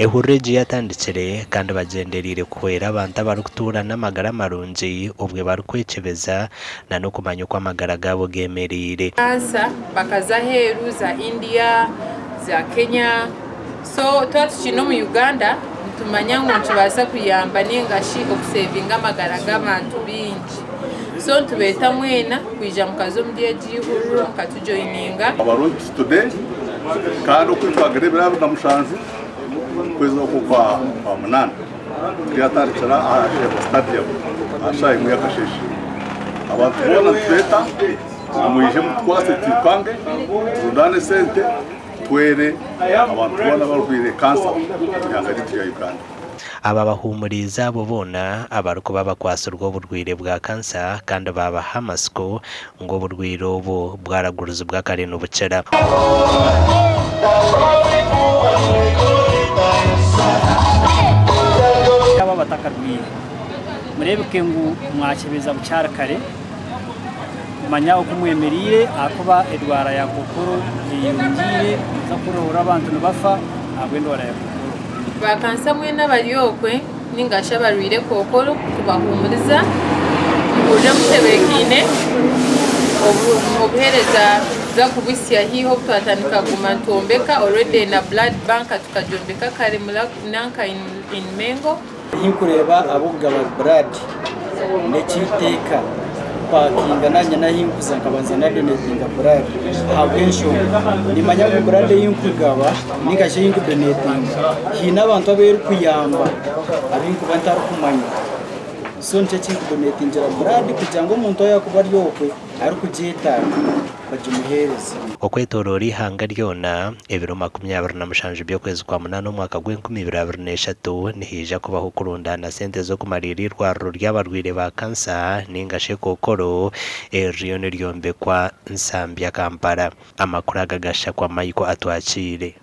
Ehururu egi yatandikire kandi bagyendereire kuhwera abantu abarikutuura n'amagara marungi obwe barikwekyebeza na n'okumanya oku amagara gaabo gemereire. Kansa bakaza aheeru za India, za Kenya so twaba tukiine omu Uganda nitumanya ngu nikibaasa kuyamba ninga shi okusevinga amagara g'abantu baingi so nitubeeta mwena kwija mukaza omuri egi ihuriro mukatujoyininga. Abarungi today kandi oku twagira ebiro 27 okwezi oku kwa munaana turyatandikira aha Sheema stadium aha shaaha emwe y'akasheeshe. Abantu boona nitubeeta ngu mwije mutukwase twipange turundaane esente tuhwere abantu boona abarwaire kansa omu ihanga ryaitu rya Uganda. Aba bahuumuriize abo boona abarikuba bakwatsirwe oburwaire bwa kansa kandi baabaha amatsiko ngu oburwaire obu bwaragurizibwa kare nibukira. Abo abatakarwaire, mureebeke ngu mwakyebeza bukyari kare kumanya oku mwemereire ahakuba endwara ya kookoro eyeyongyeire, noza kuhurira abantu nibafa ahabw'endwara ya kookoro. Ba kansa mwena abari okwe ninga shi abarwaire kookoro tubahuumuriza muhurire mutebeekaine obuheereza tuza kubuhitsya haihi obu twatandika kuguma nitwombeka already na blood bank tukagyombeka kare nanka in Mengo. Ahinkureeba ab'okugaba blood n'eky'eiteeka kupakinga nanye n'ahinkuza nkabanza nadonetinga blood ahabw'enshonga nimanya ngu blood eyinkugaba ningashi eyinkudonetinga haine abantu abu erikuyamba abinkuba ntarikumanya so nikyo ekinkudonetingira blood kugira ngu omuntu ou yakuba ari okwe arikugyetaaga bagimuheereze. Okwetooroora eihanga ryona, ebiro 27 by'okwezi kwa munaana omwaka gw'enkumi ibiri 23 nihaija kubaho okurundaana sente z'okumariira eirwariro ry'abarwaire ba kansa nainga shi ekookoro eririyo niryombekwa Nsambya Kampala. Amakuru aga gashakwa Michael Atwakiire.